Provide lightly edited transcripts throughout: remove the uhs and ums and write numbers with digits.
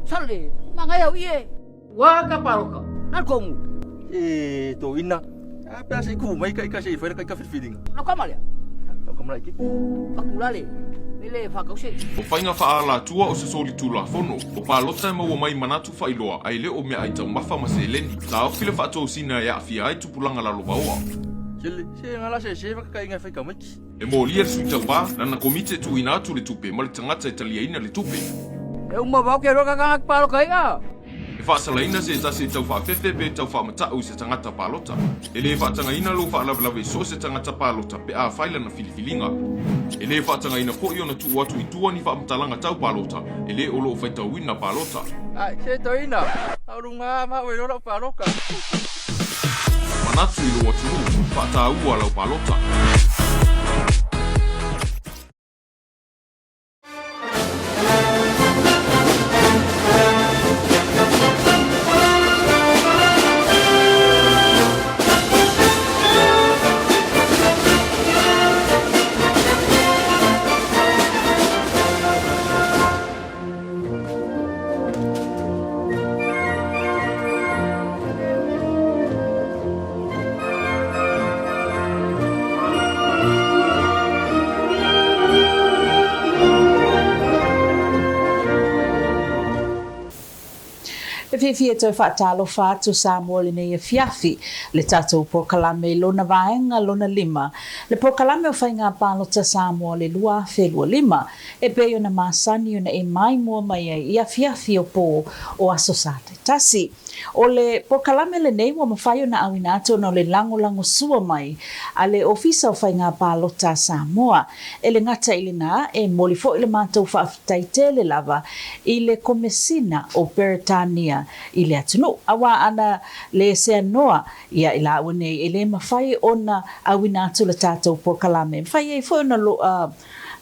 Sale, mangai au ie. Wa ka paloka. Na kongu. E to ina. A pe ase ku mai kai ka se fai kai ka filfilinga. Na ka malia. Tau ka mala iki. Pakulale. Mele whakause. O faiga faaalatua o se solitulafono, o palota e maua mai manatu faailoa ae le o meaai taumafa ma seleni. Taofi le faatosina e aafia ai tupulaga lalovaoa. Sele, se ngala se se whakakai ngai whai ka maiki. E molia le sui tauva, nana komiti e tuuina atu le tupe ma le tagata e taliaina le tupe. E uma vau ke roka kanga paloka ia. E faasalaina se tasi e tau faafefe pe tau faamatau i se tagata palota. E le faatagaina lou faalavelave i so o se tagata palota pe a fai lana filifiliga. E le faatagaina foi ona tuu atu i tua ni faamatalaga tau palota e le o loo faitauina palota. Ai, se toina, au lunga ma ue lau paloka. Manatu i lou atunuu, faataua lau palota. E fiafia e toe faatalofa atu Samoa lenei afiafi, le tatou polokalame i lona vaega lona lima, le polokalame o Faiga Palota Samoa le 2025. E pei ona masani ona e maimoa mai ai i afiafi o pō o Aso Sa taitasi. O le polokalame lenei ua mafai ona auina atu ona o le lagolagosua mai a le Ofisa o Faiga Palota a Samoa. E le gata i lena, e momoli foi le matou faafetai tele lava i le Komesina o Peretania i le atunuu, aua ana le seanoa ia i laua nei e le mafai ona auina atu le tatou polokalame. E mafai ai foi ona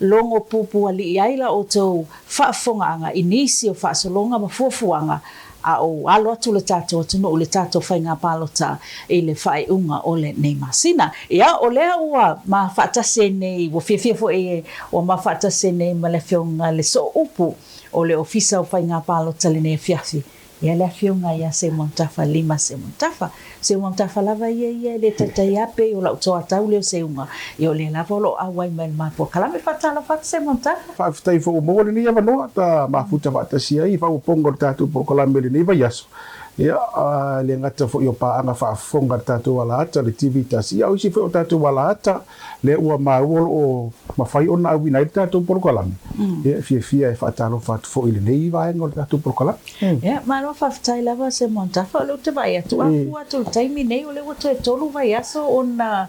Logo pupualii ai la outou faafofogaaga i nisi o faasologa ma fuafuaga a o alo atu le tatou atunuu i le tatou faiga palota i le faaiuga o lenei masina. Ia, o lea ua ma faatasi ai nei, ua fiafia foi e ua ma faatasi ai nei ma le Afioga i le Sooupu o le Ofisa o Faiga Palota lenei afiafi. Ia le afioga ia Seumanutafa Lima Seumanutafa. Seumanutafa lava ia ia e le taitai a pei o lau toatau lea o Seuga. Ia o lea lava o lo o auai mai le matou kalame. Faatalofa atu Seumanutafa. Faafetai foi ua maua lenei avanoa ta mafuta faatasi ai i faaopoopoga o le tatou polokalame i lenei vaiaso. Ia, e le gata foi o paaga faafofoga a le tatou alaata, le TV tasi, ia o isi foi o tatou alaata lea ua maua o lo o mafai ona auina ai le tatou polokalame, ia e fiafia e faatalofa atu foi i lenei vaega o le tatou polokalame. Ia, malo faafetai lava Semuantafa, o lea ou te vaai atu, a fua atu i le taimi nei, o lea ua toe 3 vaiaso ona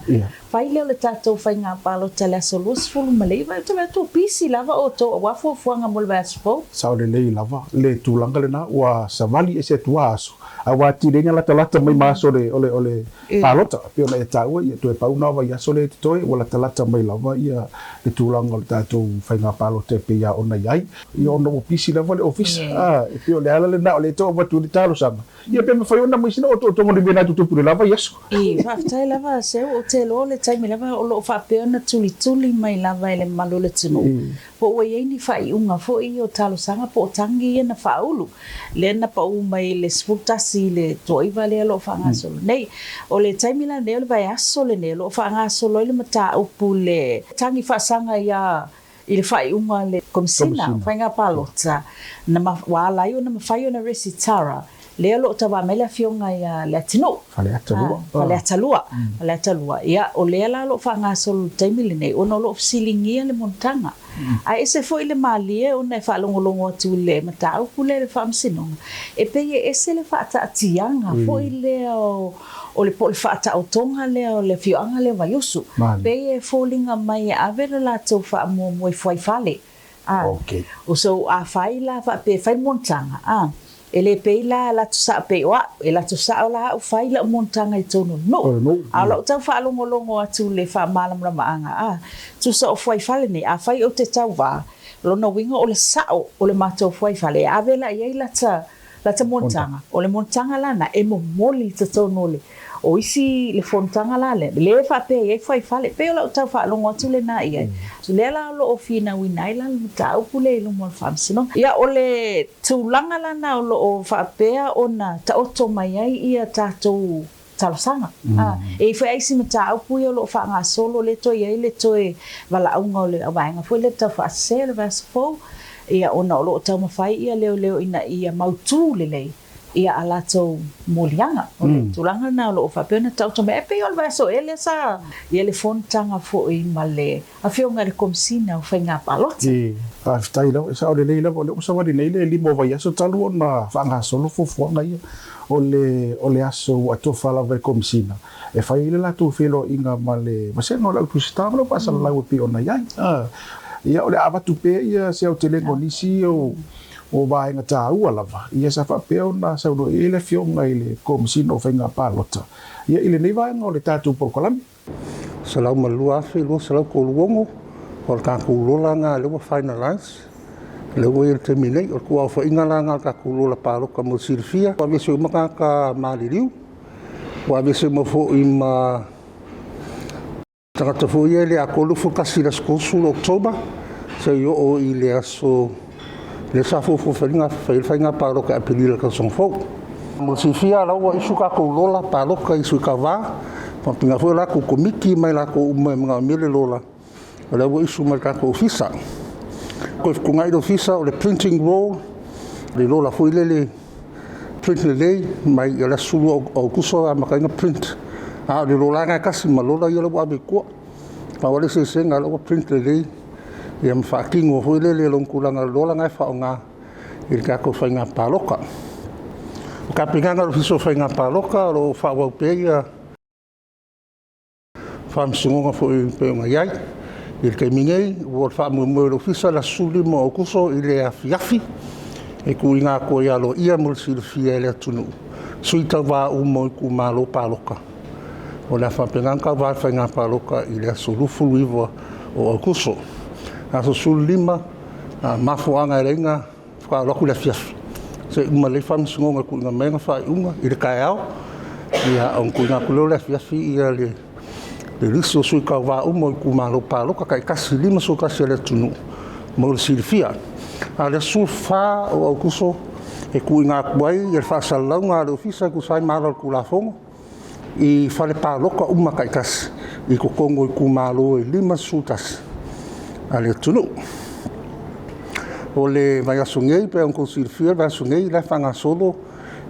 fai lea o le tatou faiga palota i le aso 29, ou te vaai atu ua pisi lava outou aua fuafuaga mo le vaiaso fou. Sao lelei lava le tulaga lena, ua savali ese atu lava aso, ae ua atili ai ona latalata mai ma aso o le palota. E pei ona e taua, ia toe pau na o vaiaso lea e totoe, ua latalata mai lava ia le tulaga o le tatou faiga palota e pei lava ona i ai. Ia ona ua pisi lava le ofisa, a, e pei o le ala lena o lea e tau avatu ai le talosaga, ia pe mafai ona aumai sina otootoga o le mea na tutupu i le la vaiaso. I, faafetai lava Seu, ou te iloa o le taimi lava o lo o faapea ona tulituli mai lava e le mamalu o le atunuu, po ua i ai ni faaiuga foi ia o talosaga po o tagi ia na faaulu, lea na pau mai i le 11 i le toaiva lea o lo o faagasolo nei. O le taimi la lenei o le vaiaso lenei o lo o faagasolo ai le mataupu le tagi faasaga ia i le faaiuga a le Komesina o Faiga Palota na ua ala ai ona mafai ona resitara lea o lo o tauva mai le Afioga ia Leatinuu, Faleata 2. Faleata 2, Faleata 2. Ia, o lea la o lo o faagasolo i le taimi lenei ona o lo o fesiligia le monotaga. Ae ese foi le malie ona e faalogologo atu i le mataupu lea i le Faamasinoga, e pei e ese le faataatiaga foi lea o O le po o le faataotoga lea o le afioaga lea o Vaiusu. Pei e foliga mai e ave le latou faamuamua i Fuaifale. A. O so afai la faapea e fai le monotaga, a, e le pei la e latou sao pei o a'u, e latou sao la a'u fai la'u monotaga i totonu o le nuu. A o la'u tau faalogologo atu i le faamalamalamaga, a, tusa o Fuaifale nei, afai ou te tauva, lona uiga o le sao o le matou Fuaifale e ave la i ai lata. Lata monotaga, o le monotaga lana e momoli i totonu o le o isi le fonotaga la lea, lea e faapea i ai fuaifale, pei o lau tau faalogo atu lena i ai. Lea la o lo o finauina ai la le mataupu lea i luma o le Faamasinoga. Ia, o le tulaga lana o lo o faapea ona taoto mai ai ia tatou talosaga. E i ai foi lava isi mataupu ia o lo o faagasolo lea toe i ai le toe valaauga o le vaega foi lea tau faasese o le vaiaso fou, ia ona o lo o taumafai ia leoleo ina ia mautu lelei ia a latou moliaga. O le tulaga lena o lo o faapea ona taoto mai. Ae pei o le vaiaso ea lea sa i ai le fonotaga foi ma le Afioga i le Komesina o Faiga Palota. Faafetai lava, e sao lelei lava, o lea ua savali nei le 5 o vaiaso talu ona faagasolo fuafuaga ia. O le o le aso ua atofa lava e le Komesina e fai ai le latou feiloaiga ma le vasega o le au tusita ma le au faasalalau e pei ona i ai. Ia, o le a avatu pea ia se aotelega o nisi o o vaega taua lava ia sa faapea ona saunoa i ai le Afioga i le Komesina o Faiga Palota ia i lenei vaega o le tatou polokalame. 102,236 o le tatou lola lena lea ua finalize, lea ua i ai i le taimi nei. O le tuuaofaiga la lena o le tatou lola palota mo le silafia. Ua aveese uma tagata maliliu, ua aveese uma foi ma tagata foi ia e le atoa le 21 i le aso 30 o Oketopa seia oo i le aso lea sa fuafua e fai ai le faiga palota ia Aperila i le tausaga fou. Mo le silafia o la ua issue tatou lola palota i sui tauva, faapena foi o latou komiti ma i latou uma e manaomia le lola, o la ua issue mai i le tatou ofisa. Toe fetuunai le ofisa o le printing roll, le lola foi lele print lelei mai o le aso 12 o Aokuso e amata ai ona print. A o le lola lava e tasi ma lola ia la ua ave i tua. Pau lava le eseesega o la ua print lelei ia ma faatino foi lele lona tulaga lola lena e faaaoga i le tatou faiga palota. O tapenaga a le Ofisa o Faiga Palota o lo o faaauau pea ia faamasinoga foi pei ona i ai. I le taimi nei, ua faamoemoe le Ofisa i le aso 15 o Aokuso i le afiafi e tuuina atu ai aloaia mo le silafia e le atunuu sui tauva uma o itumalo palota. O le a faapena ona tauva i le faiga palota i le aso 29 o Aokuso. Aso 15, mafuaaga e ala ai ona faatoa alu atu le afiafi, se i uma lelei faamasinoga e tuuina mai ana faaiuga i le taeao, ia ona tuuina atu lea o le afiafi ia le lisi o sui tauva uma o itumalo palota taitasi 51 a le atunuu mo le silafia. A o le aso 14 o Aokuso e tuuina atu ai le faasalalauga a le Ofisa e tusa ai ma ala o le Tulafono i fale palota uma taitasi i totonu o itumalo e 51 a le atunuu. O le vaiaso nei, pei ona outou silafia, le vaiaso nei la e faagasolo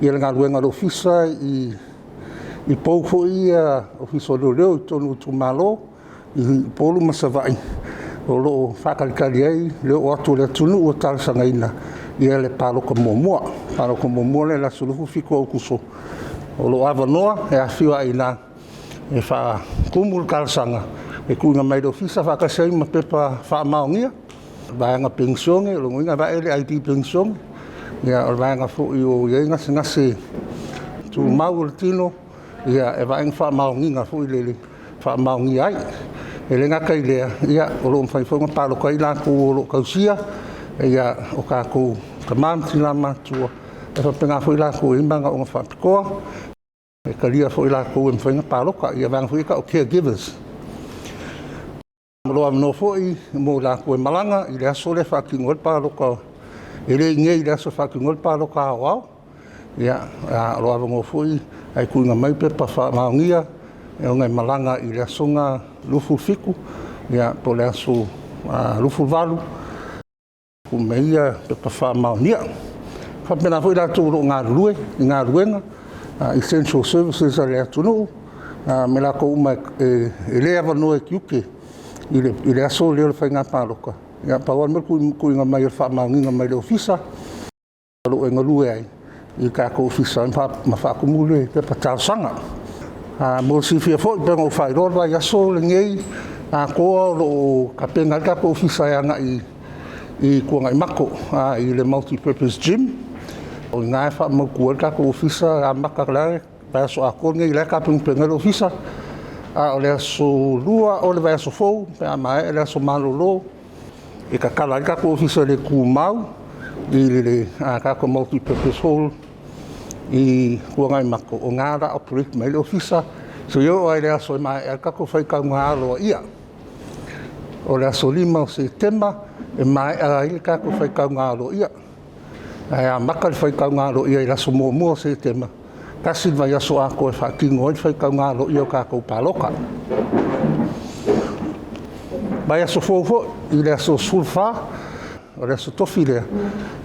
ia le galuega a le Ofisa i pou foi ia Ofisa o Leoleo i totonu o itumalo i Upolu ma Savaii, o lo o faatalitali ai le oo atu o le atunuu ua talosagaina ia le palota muamua. Palota muamua lea i le aso 27 o Aokuso, o lo o avanoa e afifio ai i ina e faatumu le talosaga e tuuina mai i le Ofisa faatasi ai ma pepa faamaonia, vaega penisione, o lona uiga e vae le ID penisione, ia o le vaega foi o i ai gasegase tumau o le tino, ia e vaega faamaoniga foi lele faamaonia ai. E le gata i lea, ia o lo o mafai foi ona palota ai latou o lo o tausia ia o tatou tama ma tina matutua, e faapena foi latou e i ai manaoga faapitoa, e talia foi latou e mafai ona palota, ia vaega foi ia e tau o caregivers. O lo o avanoa foi mo latou e malaga i le aso lea e faatino ai le palota, e le i inei i le aso e faatino ai le palota aoao. Ia, o lo o avanoa foi ae tuuina mai pepa faamaonia e ona e malaga i le aso lena 27, ia, po o le aso 28, tuu mai ia pepa faamaonia. E faapena foi latou o lo o galulue i galuega, essential services a le atunuu, ma latou uma e le avanoa e tiute i le aso lea o le faiga palota. Ia, pau lava le mea o le tuuina mai o le faamaoniga mai le ofisa o lo o e galue ai i le tatou ofisa ma faatumu le pepa talosaga. Mo le silafia foi, pei ona ou faailoa le vaiaso lenei atoa o lo o tapena ai le tatou ofisa e agai i Tuanaimato i le multi-purpose gym. O i ina e faamautu ai le tatou ofisa e amata le vaiaso atoa lenei, o la e tapenapena ai le ofisa. A o le aso 2 o le vaiaso fou, pe a maea le aso malolo, e tatala ai le tatou ofisa le tumau i le tatou multi-purpose hall. i Huagaimako, o gā la operate mai le ofisa, so i oo ai le aso e maea ai le tatou faitauga aloaia. O le aso 5 o Setema e maea ai le tatou faitauga aloaia. Ae amata le faitauga aloaia i le aso 1 o Setema, tasi le vaiaso atoa e faatino ai le faitauga aloaia o tatou palota. Vaiaso fou foi i le aso 14, o le aso tofi lea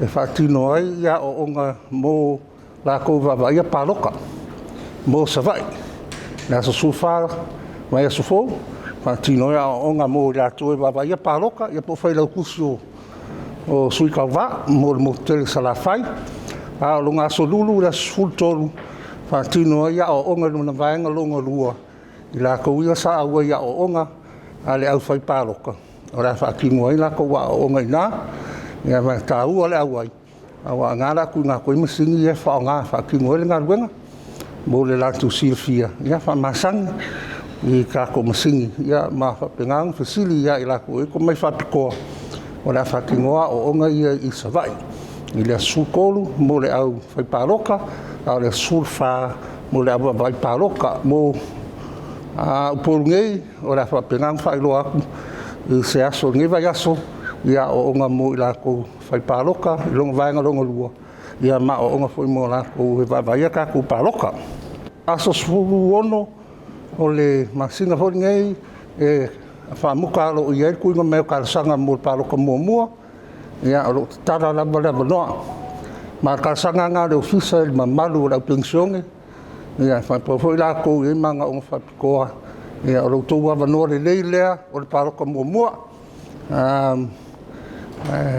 e faatino ai aoaoga mo latou vaavaaia palota mo Savaii. Le aso 14, vaiaso fou, faatino ai aoaoga mo i latou e vaavaaia palota, ia po o failautusi o sui tauvā mo le motu tele Salafai. A o lona aso Lulu, le aso 13, faatino ai aoaoga i lona vaega lona lua i latou ia sa auai i aoaoga a le aufai palota, o le a faatino ai latou aoaoga i ina. Ia ma e taua le auai, aua o i ina o le a tuuina atu ai masini ia e faaaoga e faatino ai le galuega mo le latou silafia, ia faamasani i tatou masini, ia ma faapena ona fesili ia i latou e i ai tomai faapitoa o le a faatinoa aoaoga ia i Savaii i le aso 13 mo le au faipalota, a o le aso 14 mo le au vaavaai palota. Mo Upolu nei, o le a faapena ona faailoa atu i se aso o lenei vaiaso i aoaoga mo i latou faipalota i lona vaega lona lua, ia ma aoaoga foi mo latou e vaavaaia tatou palota. Aso 16 o le masina foi lenei e faamuta aloaia ai le tuuina mai o talosaga mo le palota muamua, ia o lo o tatala lava le avanoa. Ma o le talosaga lena a le ofisa i le mamalu o le au penisione, ia faapea foi latou e i ai manaoga faapitoa, ia o lo outou avanoa lelei lea o le palota muamua.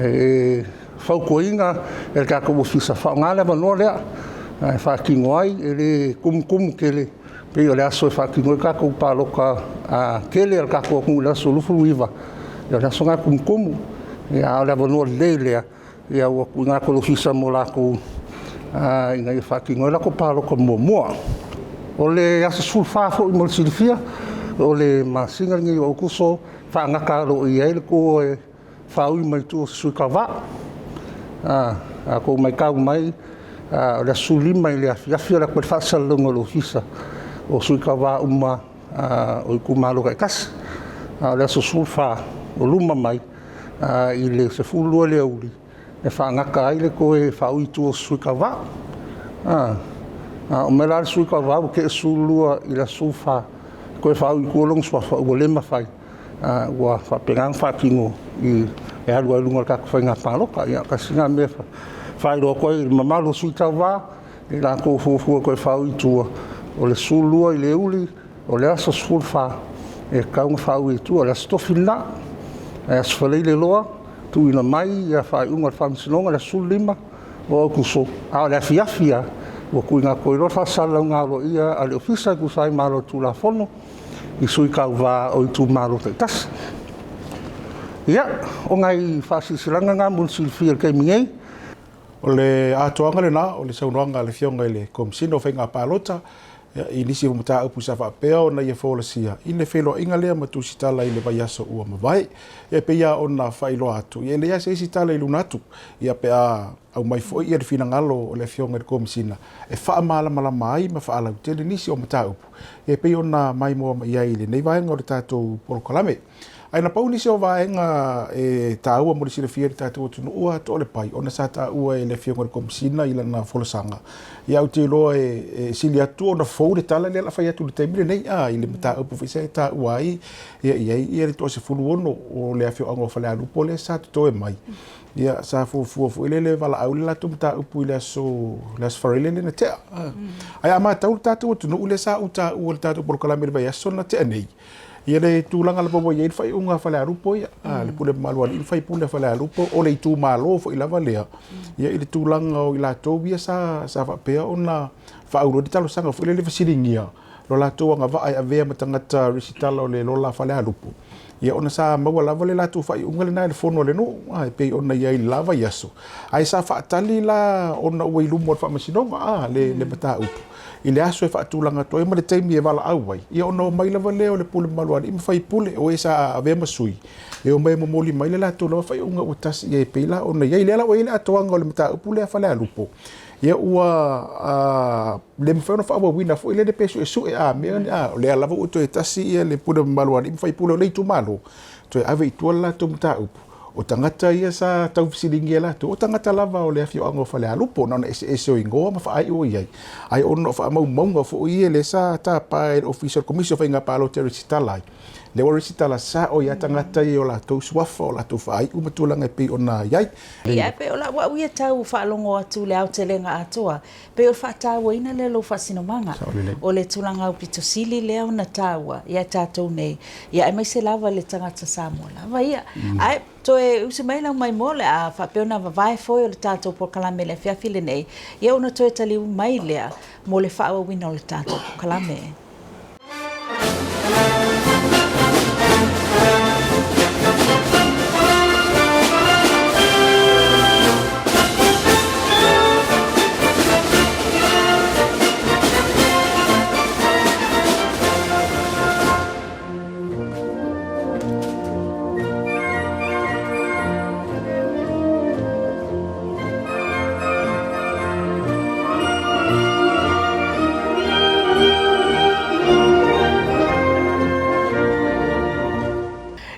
E fautuaina e le tatou ofisa faaaoga le avanoa lea e faatino ai, e le tumutumu tele pei o le aso e faatino ai tatou palota tele a le tatou atunuu i le aso 29, ia o le aso lena e tumutumu. Ia a o le avanoa lelei lea ua tuuina atu e le ofisa mo latou ina ia faatino ai latou palota muamua. O le aso 14 foi mo le silafia, o le masina lenei o Aokuso, faagata aloaia ai le toe faaui mai tua o se sui tauva. A outou matau mai, o le aso 15 i le afiafi e alu atu ai le faasalalauga a le ofisa o sui tauva uma o itumalo taitasi. A o le aso 14 o luma mai i le 12 i le aoauli e faagata ai le toe faaui i tua o se sui tauva. A oo mai la le sui tauva ua tea le 12 i le aso 14 toe faaui i tua lona suafa, ua le mafai, ua faapena ona faatino e alu ai i luga o le tatou faiga palota. Ia tasi lena mea e faailoa atu ai i le mamalu o sui tauva i latou fuafua e toe faaui i tua, o le 12 i le aoauli o le aso 14 e tatau ona faaui i tua, o le aso tofi lena. Ae aso Faraile loa, tuuina mai ia faaiuga o le Faamasinoga i le aso 15 o Aokuso, a o le afiafi lava ua tuuina atu ai loa le faasalalauga aloaia a le ofisa e tusa ai ma ala o le Tulafono i sui tauva o itumalo taitasi. Ia, o nai faasilasilaga na mo le silafia i le taimi nei. O le atoaga lena o le saunoaga a le Afioga i le Komesina o Faiga Palota i nisi o mataupu sa faapea ona ia folasia i le feiloaiga lea ma tusitala i le vaiaso ua mavae. E pei lava ona faailoa atu, e leai lava se isi tala i luna atu, ia pe a aumai foi le finagalo o le Afioga i le Komesina e faamalamalama ai ma faalautele nisi o mataupu e pei ona maimoa mai ai i lenei vaega o le tatou polokalame. Ae na pau nisi o vaega e taua mo le silafia e le tatou atunuu atoa o le pai ona sa taua e le Afioga i le Komesina i lana folasaga. Ia ou te iloa e sili atu ona fou le tala lea o le a fai atu i le taimi lenei, i le mataupu foi sa e taua ai ia i ai le toa-16 o le afioaga o Falealupo lea sa totoe mai. Ia sa fuafua foi lele valaau le latou mataupu i le aso Faraile lea na tea. Ae a matau le tatou atunuu lea sa ou taua i le tatou polokalame i le vaiaso na tea nei, Ia le tulaga lava ua i ai le faaiuga a Falealupo ia, le pule mamalu a alii ma faipule a Falealupo, o le itumalo foi lava lea, ia i le tulaga o i latou ia sa faapea ona faaulu ai le talosaga foi lele fesiligia lo latou agavaa e avea ma tagata resitala o le lola a Falealupo, ia ona sa maua lava le latou faaiuga lena i le fono a le nuu, e pei ona i ai i le la vaiaso. Ae sa faatali la ona ua i luma o le faamasinoga le mataupu i le aso e faatulaga atu ai ma le taimi e valaau ai, ia ona omai lava lea o le pule mamalu a alii ma faipule, o e sa avea ma sui, e omai e momoli mai le latou lava faaiuga ua tasi i ai e pei la ona i ai. Lea la ua i ai le atoaga o le mataupu lea a Falealupo. Ia ua le mafai ona faaauauina foi lele pe suesue a mea ni a o lea lava ua toe tasi ia le pule mamalu a alii ma faipule o le itumalo toe ave i tua le latou mataupu. O tagata ia sa tau fesiligia e latou, o tagata lava o le afioaga o Falealupo, na ona eseese o igoa ma faaiu o i ai, ae ona o faamaumauga foi ia lea sa tapa e le Ofisa o le Komisi o Faiga Palota e resitala ai, lea ua resitala sao ai lava tagata ia i o latou suafa, o latou faaiu ma tulaga e pei ona i ai. Ia, ae pei o lau au ia tau faalogo atu i le aotelega atoa, pei o le faatauaina lea o lou faasinomaga. O le tulaga aupito sili lea ona taua ia tatou nei, ia aemaise lava le tagata Samoa lava ia. Ae toe usi mai lau maimoa o le a faapea ona vavae foi o le tatou polokalame i le afiafi lenei, ia ona toe taliu mai lea mo le faaauauina o le tatou polokalame.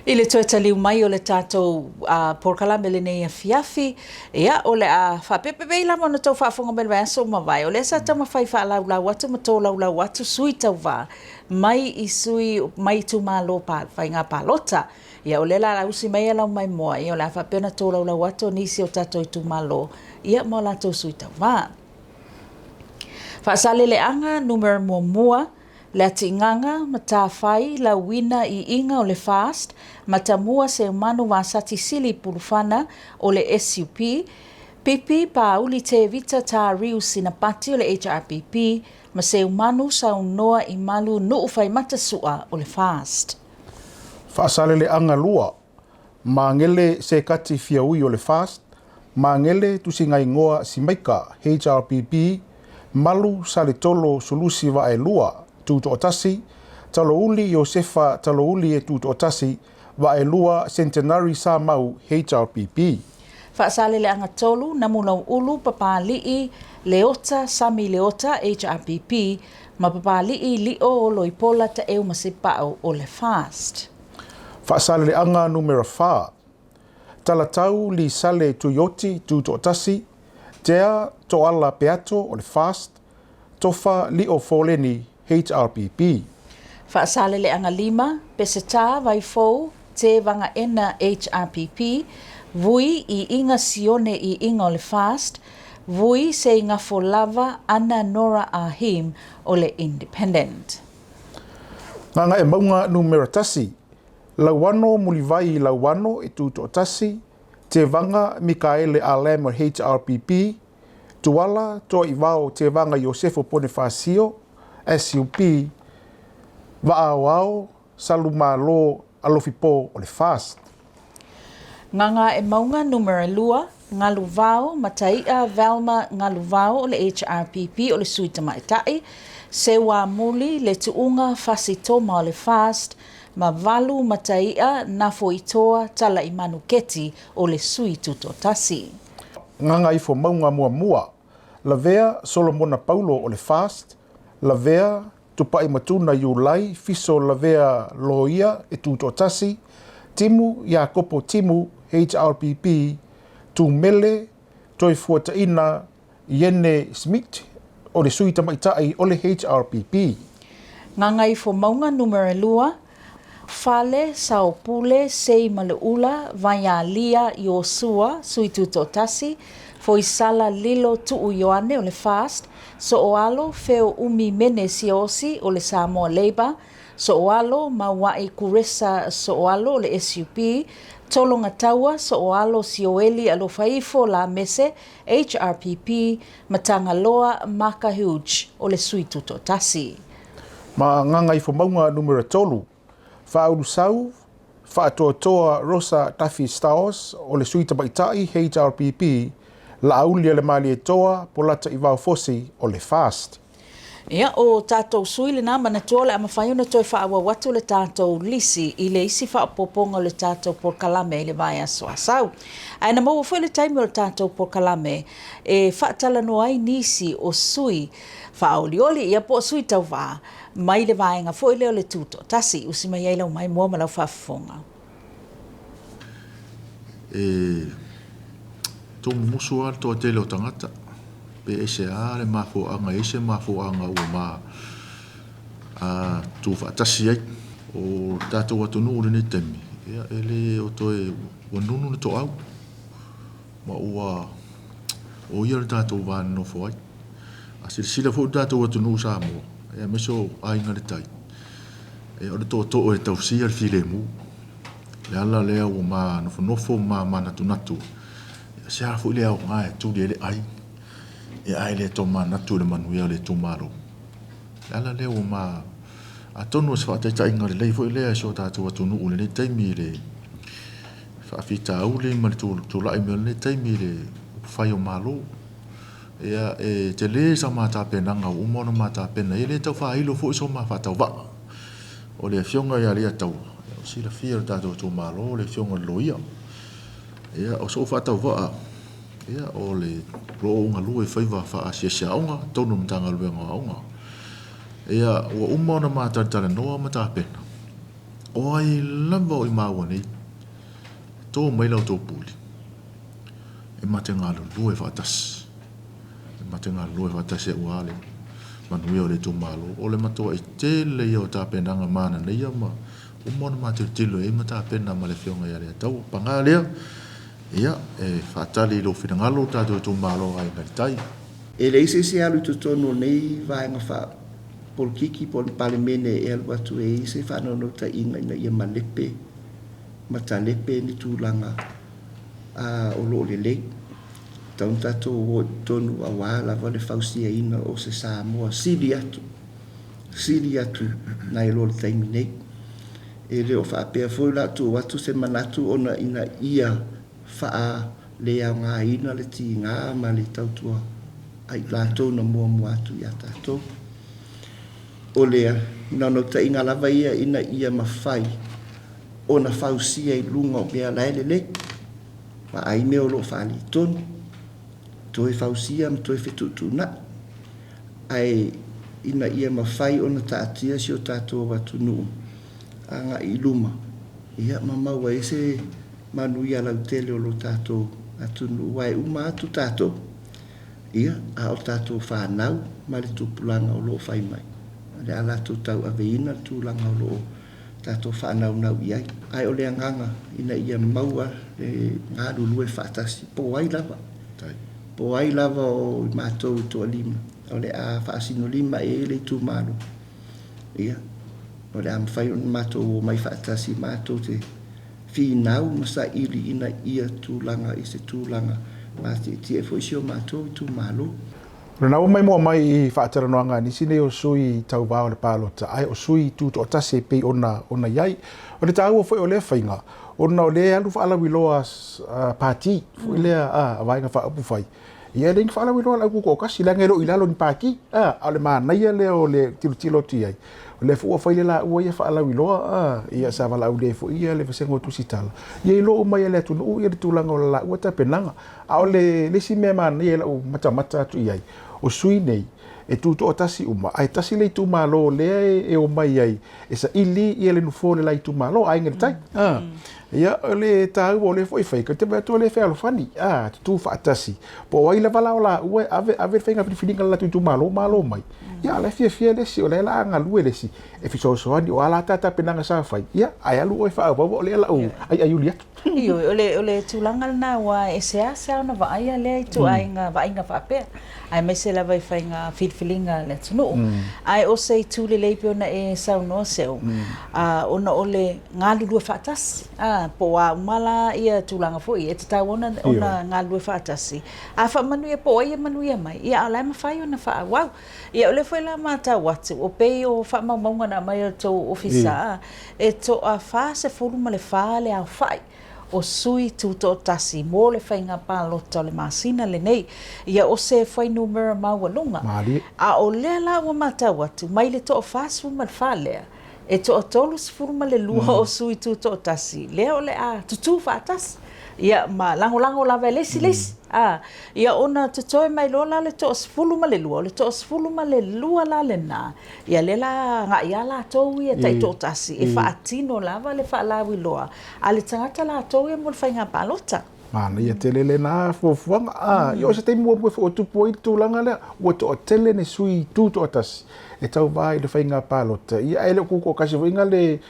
I le toe taliu mai o le tatou polokalame lenei afiafi, ia, o le a faapea lava ona tou faafofoga mai i le vaiaso ua mavae, o lea sa taumafai faalaulau atu ma tolaulau atu sui tauva mai i sui mai itumalo faiga palota. Ia o lea la a usi mai lau maimoa, ia o le a faapea ona tolaulau atu nisi o tatou itumalo, ia ma o latou sui tauva. Faasaleleaga numera muamua, Leatigaga, Matafai, Lauina, Iiga o le FAST, Matamua, Seumanu, Vasati, Sili, Pulufana o le SUP, Pipi, Pāuli, Tevita, Tariu, Sinapati o le HRPP, ma Seumanu, Saunoa, Imalu, Nuu, Faimata, Sua o le FAST. Faasaleleaga lua, Magele Sekati Fiaui o le FAST, Magele Tusigaigoa Simaika, HRPP, Malu Saletolo Sulusi Vaelua, Tutoatasi, Talouli Iosefa Talouli e Tutoatasi, Vaelua Centenary Samau, HRPP. Faasaleleaga tolu, Namulauulu, Papalii, Leota, Sami Leota, HRPP, ma Papalii, Lio, Oloipola, Taeu ma Sepao o le FAST. Faasaleleaga numera fa, Talatau Lisale Tuioti Tutoatasi, Tea Toala Peato o le FAST, Tofa Lio Foleni, HRPP. Faasaleleaga lima, Peseta Vaifou Te Vagaena HRPP, Vui i Iga Sione i Iga o le FAST, Vui Seigafo Lava Ana Nora Ahim o le Independent. Gagaemauga numera tasi, Lauano Mulivai Lauano e Tutoatasi, Tevaga Mikaele Alem o HRPP, Tuala Toaivao Tevaga Iosefo Ponifasio, SUP, Vaaoao Salumalo Alofipo o le FAST. Gagaemauga numera lua, Galuvao Mataia Velma Galuvao o le HRPP o le Sui Tamaitai, Seuamuli Le Tuuga Fasitoma o le FAST, ma Valu Mataia Nafoitoa Talaimanu Keti o le Sui Tutoatasi. Gagaifomauga muamua, Lavea Solomona Paulo o le FAST, Lavea Tupaimatuna Iulai Fiso Lavea Loia e Tutoatasi, Timu Iakopo Timu HRPP, Tumele Toefuataina Iene Smit o le Sui Tamaitai o le HRPP. Gagaifomauga numera lua, Fale, Saopule, Sei ma le Ula, Vaialia, Iosua, Sui Tutoatasi, Foisala, Lilo, Tuu Ioane o le FAST, Sooalo, Feo Umi Mene Siaosi o le Samoa Labour, Sooalo, Mauai Kuresa Sooalo o le SUP, Tologataua, Sooalo Sioeli Alofaifo Lamese, HRPP, Matagaloa Maka Hughes o le Sui Tutoatasi. Ma Gagaifomauga numera tolu, Faaulusau, Faatoatoa Rosa Tafi Stowers o le Sui Tamaitai HRPP, Laauli Alemalietoa Polata Ivao Fosi o le FAST. Ia, o tatou sui lena, manatua o le a mafai ona toe faaauau atu le tatou lisi i le isi faaopoopoga o le tatou polokalame i le vaiaso Asau. Ae na maua foi le taimi o le tatou polokalame e faatalanoa ai nisi o sui faaolioli, ia po o sui tauva mai le vaega foi lea o le Tutoatasi. Usi mai ai lau maimoa ma lau faafofoga. E tumumusu lava le toatele o tagata, pe aisea le mafuaaga, e i ai se mafuaaga ua ma tuufaatasi ai. O le tatou atunuu i lenei taimi, ia e le o toe, ua nunu le toau, ma ua o ia le tatou va nonofo ai. A silasila foi le tatou atunuu o Samoa, aemaise o Aiga i le Tai, o le tootoo e tausia le filemu. O le ala lea ua ma nofonofo ma manatunatu, se a foi le aoga e tuli ai le ai, ae le tomanatu i le manuia o le itumalo. O le ala lea ua ma... Atonu o se faataitaiga lelei foi lea i si o tatou atunuu i lenei taimi i le faafitauli ma le tulai mai o lenei taimi i le upufai o Malo. Ia, e tele sa ma tapenaga ua uma ona ma tapena, e le tau faailo foi so ma faatauvaa. O le Afioga ia Leiataua, ua silafia e le tatou itumalo le Afioga i le Loia. Ia, o sou faatauvaa, ia, o le o lo o galue i faiva faaasiasi aoga i totonu o le Matagaluega o Aoga. Ia, ua uma ona ma talatalanoa ma tapena, o ai lava o i maua nei, to mai la outou puli, e ma te galulue faatasi. E ma te galulue faatasi aua le manuia o le itumalo. O le matuai tele ia o tapenaga manaia ma uma ona ma tilotilo i ai ma tapena ma le Afioga ia Leiataua. Paga lea, ia, e faatali i lou finagalo le tatou itumalo Aiga i le Tai. E leai se isi e alu i totonu o lenei vaega faa-polokiki po o le Palemene e alu atu e i ai se faanaunautaiga ina ia malepe ma talepe ni tulaga o lo o lelei. E tatau ona tatou o i totonu aua lava le fausiaina o se Samoa sili atu, sili atu nai lo le taimi nei. E le o faapea foi la tuu atu se manatu ona ina ia faaleaogaina le tiga ma le tautua a i latou na muamua atu ia tatou. O le naunautaiga lava ia ina ia mafai ona fausia i luga o mea la e lelei, vaai mea o lo o faaletonu, toe fausia ma toe fetuutuunai, ae ina ia mafai ona taatia si o tatou atunuu agai i luma, ia ma maua ai se manuia lautele o lo tatou atunuu, aua e uma atu tatou, ia, a o tatou fanau ma le tupulaga o lo o fai mai, o le a latou tauaveina le tulaga o lo o tatou faanaunau i ai. Ae o le agaga ina ia maua le galulue faatasi, po o ai lava, po o ai lava o i matou e toalima, o le a faasinolima i ai le itumalo, ia, o le a mafai ona matou omai faatasi matou te finau ma saili ina ia tulaga i se tulaga matietie foi si o matou itumalo. O lena ua maimoa mai i faatalanoaga a nisi nei o sui tauva o le palota, ae o sui tutoatasi e pei ona ona i ai. O le taua foi o lea faiga, ona o lea e alu faalauiloa pati foi lea a Vaega Faaupufai, ia e le ni faalauiloa a le au tutoatasi, leaga e le o i lalo o ni pati, a o le manaia lea o le tilotilo atu i ai, o lea foi ua fai le laua ia faalauiloa, ia sa valaaulia ai foi ia le vasega o Tusitala, ia iloa uma ai e le atunuu ia le tulaga o le laua tapenaga. A o le isi mea manaia i lau matamata atu i ai, o sui nei, e tutoatasi uma, ae tasi le itumalo lea e omai ai e saili ia le nofoa o le la itumalo, Aiga i le Tai. Ia, o le taua o lea foi fai, ou te vaai atu o lea e fealofani, tutu faatasi, po o ai lava la o laua e ave, ave le faiga filifiliga a le latou itumalo, malo mai. Ia, a o la e fiafia le isi, o lea o le a galue le isi e fesoasoani, o a la ta tapenaga sa fai, ia, ae alu oe faaauau, o lea o le a ou aiaiuli atu. Ioe, o le, o le tulaga lena aua e seasea ona vaaia lea ituaiga vaaiga faapea, aemaise lava i faiga filifiliga a le atunuu. Ae o se itu lelei pei ona e saunoa Seu, ona o le galulue faatasi, a, po o a uma la ia tulaga foi, e tatau ona, ona galulue faatasi. A faamanuia po o ai e manuia mai, ia a o la e mafai ona faaauau. Ia o lea foi la matau atu, o pei o faamaumauga na aumai e le tou ofisa, e toa 44 le aofai o sui tutoatasi mo le faiga palota o le masina lenei, ia o se fuainumera maualuga. A o lea la ua matau atu, mai le toa-44 lea, e toa-32 o sui tutoatasi lea o le a tutū faatasi, ia ma lagolago lava e le isi le isi. A, ia ona totoe mai loa la le toa-12, o le toa-12 la lena, Ia lea la agai lava latou ia taitoatasi e faatino lava le faalauiloa a le tagata latou ia mo le faiga palota. Manaia tele lena fuafuaga. A, ia o se taimi muamua e faaotupu ai le tulaga lea, ua toatele ni sui tutoatasi e tauva i le faiga palota, ia ae le o tutoatasi foi na le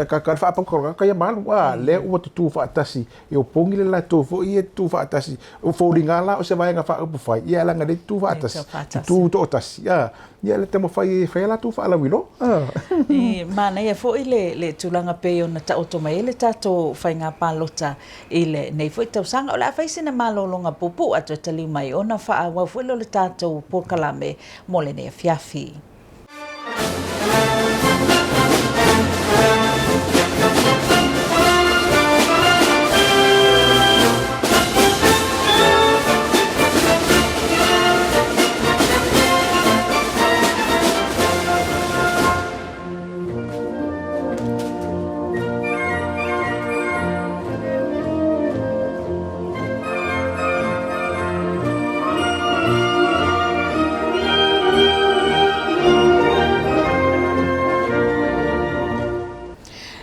ka le faapau ia ma alu, a, lea ua tutu faatasi E opogi le latou foi ia tutu faatasi. O foliga la o se vaega faaupufai, ia leaga lea e tutu faatasi, tutu toatasi, a, ia le taumafai e fai a latou faalauiloa. E manaia foi le tulaga pei ona taoto mai ai le tatou faiga palota i lenei foi tausaga. O le a fai sina malologa puupuu ae toe taliu mai ona faaauau foi lea o le tatou polokalame mo lenei afiafi.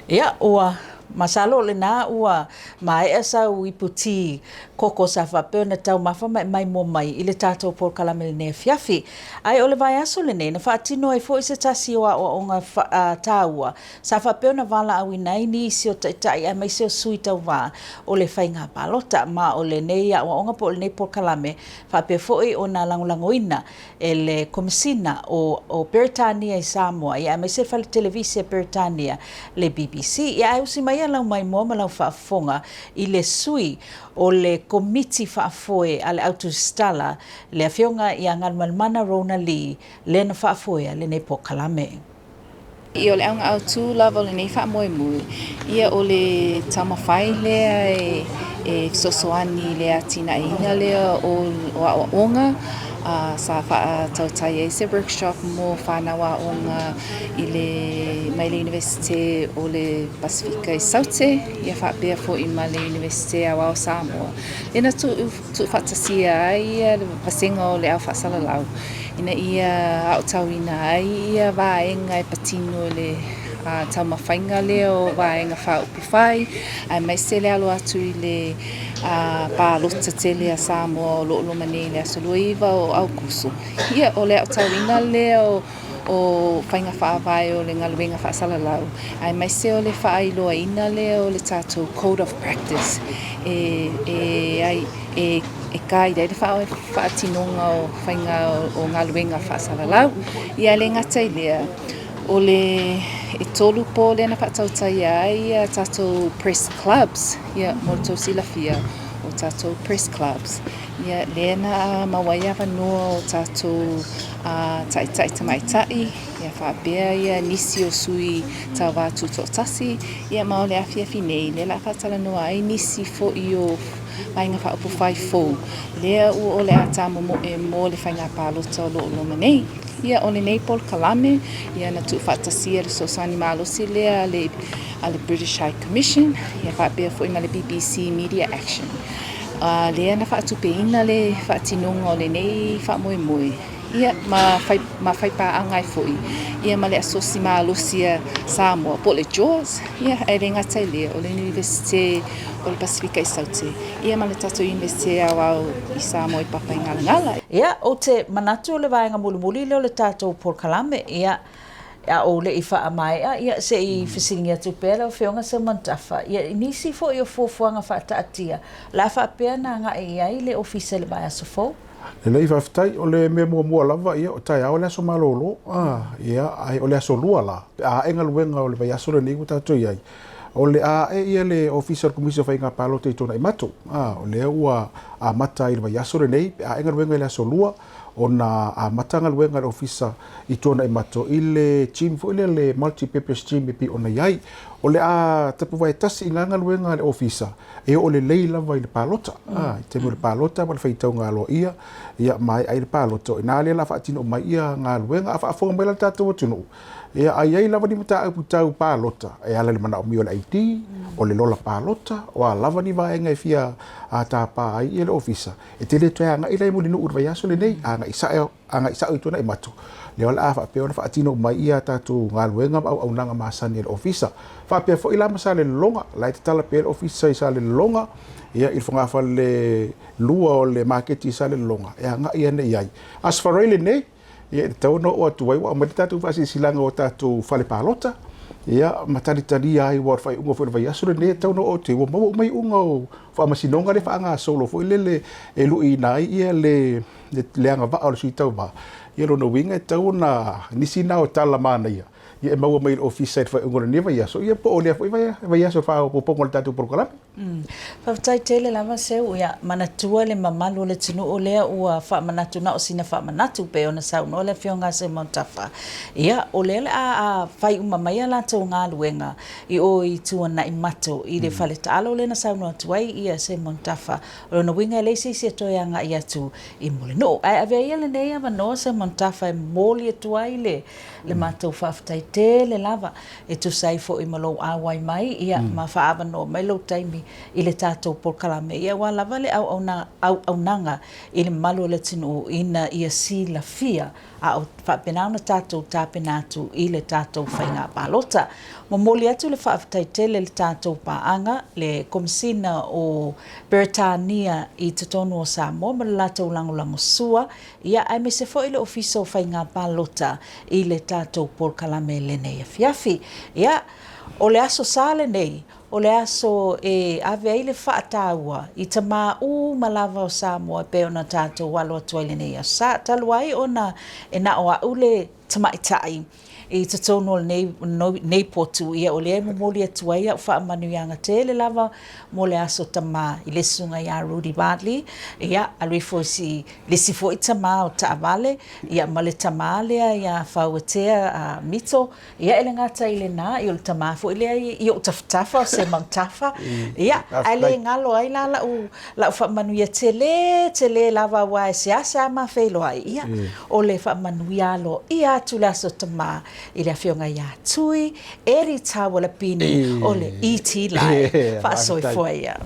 Ia, ua masalo o lena ua maea sau ipu tī koko sa faapea ona taumafa ma e maimoa mai i le tatou polokalame i lenei afiafi. Ae o le vaiaso lenei na faatino ai foi se tasi o aoaoga taua Sa faapea ona valaauina ai nisi o taitai aemaise o sui tauva o le faiga palota. Ma o lenei aoaoga po o lenei polokalame faapea foi ona lagolagoina e le Komesina o Peretania i Samoa ia aemaise le Fale Televise a Peretania le BBC. Ia ae usi mai lau maimoa ma lau faafofoga i le sui o le Komiti Faafoe a le Autusitala le Afioga ia Galumalemana Rona Lee lea na faafoea lenei polokalame. Ia, o le auga autu lava o lenei faamoemoe, ia o le taumafai lea e fesoasoani i le atinaeina lea o aoaoga. Sa faatautai ai se workshop mo fanau aoga i le mai le Iunivesite o le Pasefika i Saute, ia faapea foi ma le Iunivesite Aoao o Samoa. Lea na tuufaatasia ai le vasega o le ao faasalalau ina ia aotauina ai ia vaega e patino i le taumafaiga lea o vaega faaupufai aemaise le alo atu i le palota tele a Samoa o lo o loma nei i le aso 29 o Aokuso. Ia, o le aotauina lea o o faiga faavae o le galuega faasalalau, aemaise o le faailoaina lea o le tatou Code of Practice e e e e guide ai le faatinoga o faiga o galuega faasalalau. Ia e le gata i lea, o le e tolu po lea na faatautaia ai ia tatou press clubs, ia mo le tou silafia, o tatou press clubs, ia lea na maua ai avanoa o tatou taitai tamaitai, ia faapea ia nisi o sui tauva tutoatasi, ia ma o le afiafi nei, lea o le a faatalanoa ai nisi foi o Vaega Faaupufai fou, lea ua o le a tamomoe mo le faiga palota o lo o loma nei. Ia, o lenei polokalame, ia na tuufaatasia le fesoasoani malosi lea a le a le British High Commission, ia faapea foi ma le BBC Media Action. A lea na faatupeina le faatinoga o lenei faamoemoe, ia, ma fai, ma faipaaga ai foi, ia, ma le Asosi Malosi a Samoa, po o le JAWS, ia, ae le gata i lea, o le Iunivesite o le Pasefika i Saute, ia, ma le tatou Iunivesite Aoao i Samoa i Papaigalagala. Ia, ou te manatu o le vaega mulimuli lea o le tatou polokalame, ia, A ou le i faamaea, ia, se i fesiligia atu pea lau Afioga Seumanutafa, ia, i nisi foi o fuafuaga faataatia, o le a faapea ona agai i ai le Ofisa i le vaiaso fou? Lelei, faafetai. O le mea muamua lava, ia, o taeao le aso malolo, a, ia, ae o le aso lua la, pe a ae galuega o le vaiaso lenei ua tatou i ai, o le a ae ia le Ofisa o le Komisi o Faiga Palota i Tuanaimato, a, o lea ua amata ai i le vaiaso lenei, pe a ae galuega i le aso lua, ona amata galuega a le Ofisa i Tuanaimato i le gym foi lea le multi purpose gym e pei ona i ai. O le a tapuvae tasi i ngā galuega a le ofisa e oo lelei lava i le palota, i le taimi o le palota ma le faitauga aloaia, ia maea ai le palota. O i ina lea o le a faatino uma ai ia galuega. A faafofoga mai la le tatou atunuu, ia a i ai lava ni mataupu tau palota e ala i le manaomia o le ID, o le lola palota, o a lava ni vaega e fia tapa ai ia le ofisa, e te le toe agai la i Mulinuu i le vaiaso lenei, agai sa'o agai sa'o i Tuanaimato, lea o le a faapea ona faatino uma ai ia tatou galuega ma auaunaga masani a le ofisa. Faapea foi la ma Salelologa, la e tatala pea le ofisa i Salelologa, ia i le fogafale lua o le maketi i Salelologa e agai ane i ai. Aso Faraile lenei, ia e tatau ona oo atu ai ua aumai le tatou faasilasilaga o tatou fale palota, ia ma talitalia ai aua o le faaiuga foi o le vaiaso lenei e tatau ona oo atu ai, ua maua uma iuga o faamasinoga lea e faagasolo foi lele e luiina ai ia le le agavaa o le sui tauva, ia lona uiga e tatau ona nisi na o tala manaia ia e maua mai i le ofisa i le faaiuga o lenei vaiaso, ia po o lea foi vaiaso faaopoopoga o le tatou polokalame. Faafetai tele lava Seu, ia manatua le mamalu o le atunuu lea ua faamanatu na o sina faamanatu pei ona saunoa le Afioga a Seu Mautafa. Ia o lea o le a fai uma mai a latou galuega i o i Tuanaimato i le fale taalo lea na saunoa atu ai ia Seu Mautafa. O lona uiga e leai se isi e toe agai atu i Mulinuu. Ae avea ia lenei avanoa Simon Tafa e momoli atu ai le le matou faafetai tele lava e tusa ai foi ma lou auai mai ia ma faaavanoa mai lou taimi i le tatou polokalame ia aua lava le auaunaga i le mamalu o le atunuu ina ia silafia a o faapena ona tatou tapena atu i le tatou faiga palota. Momoli atu le faafetai tele i le tatou paaga, le Komesina o Peretania i totonu o Samoa ma le latou lagolagosua, ia aemaise foi le Ofisa o Faiga Palota i le tatou polokalame lenei afiafi. Ia, o le Aso Sa lenei, O le aso e ave ai le faataua i tamā uma lava o Samoa e pei ona tatou alo atu ai i lenei aso sa. Talu ai ona e na o a'u le tamaitai i totonu o lenei potu, ia o lea e momoli atu ai a'u faamanuiaga tele lava mo le aso tamā i le susuga ia Rudy Bartley, ia alu ifo i le isi foi tamā o taavale, ia ma le tamā lea ia Fauatea Mito, Ia e le gata i lena, ia o le tamā foi lea i ou tafatafa o Sema Tafa. Ia, ae le galo ai la lau, lau faamanuia tele, tele lava aua e seasea ma feiloai. Ia, o le faamanuia aloaia atu le Aso Tamā i le Afioga ia Tui Eddie Taualapini o le ET Live. Faasoifua ia.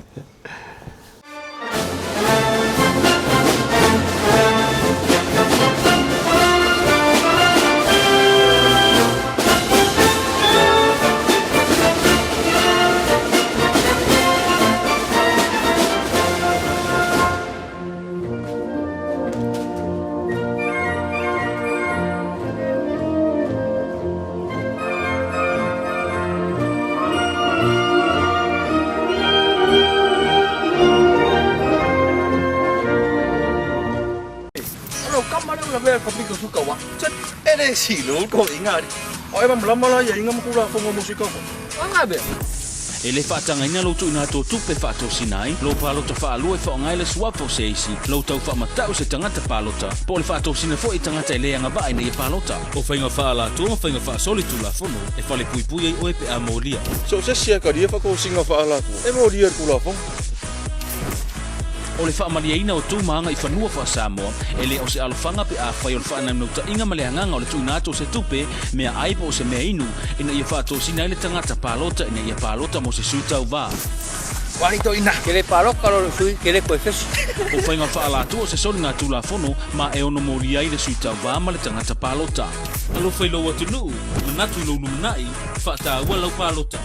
Lou kama lea ua lavea i le papika sui tauva. E le silo ko inga ari. O e malama la ia inga ma Tulafono mo sui tauva. O nga mea. E le faatagaina lou tuuina atu o tupe faatosina ai lou palota faalua e faaaoga ai le suafa o se isi, lou tau faamatau se tagata palota, po o le faatosina foi i tagata e le agavaa ina ia palota. O faiga faaalatua ma faiga faasoli Tulafono e falepuipui ai oe pe a molia. So o se isi e talia faatosina faaalatua e molia i le Tulafono. O le faamalieina o tou ma agaifanua faa-Samoa, e le o se alofaga pe afai o le faanaunautai-ga ma le agaga o le tuuina atu o se tupe, mea ai po o se mea inu, ina ia faatosina ai le tagata palota ina ia palota mo se sui tauva. Wani to ina. Ke le paloka lo le sui, ke le koe fesi. O faiga faalatua o se soliga Tulafono ma e ono molia ai le sui tauva ma le tagata palota. Alofa i lou atunuu, manatu i lou lumanai, faataua lau palota.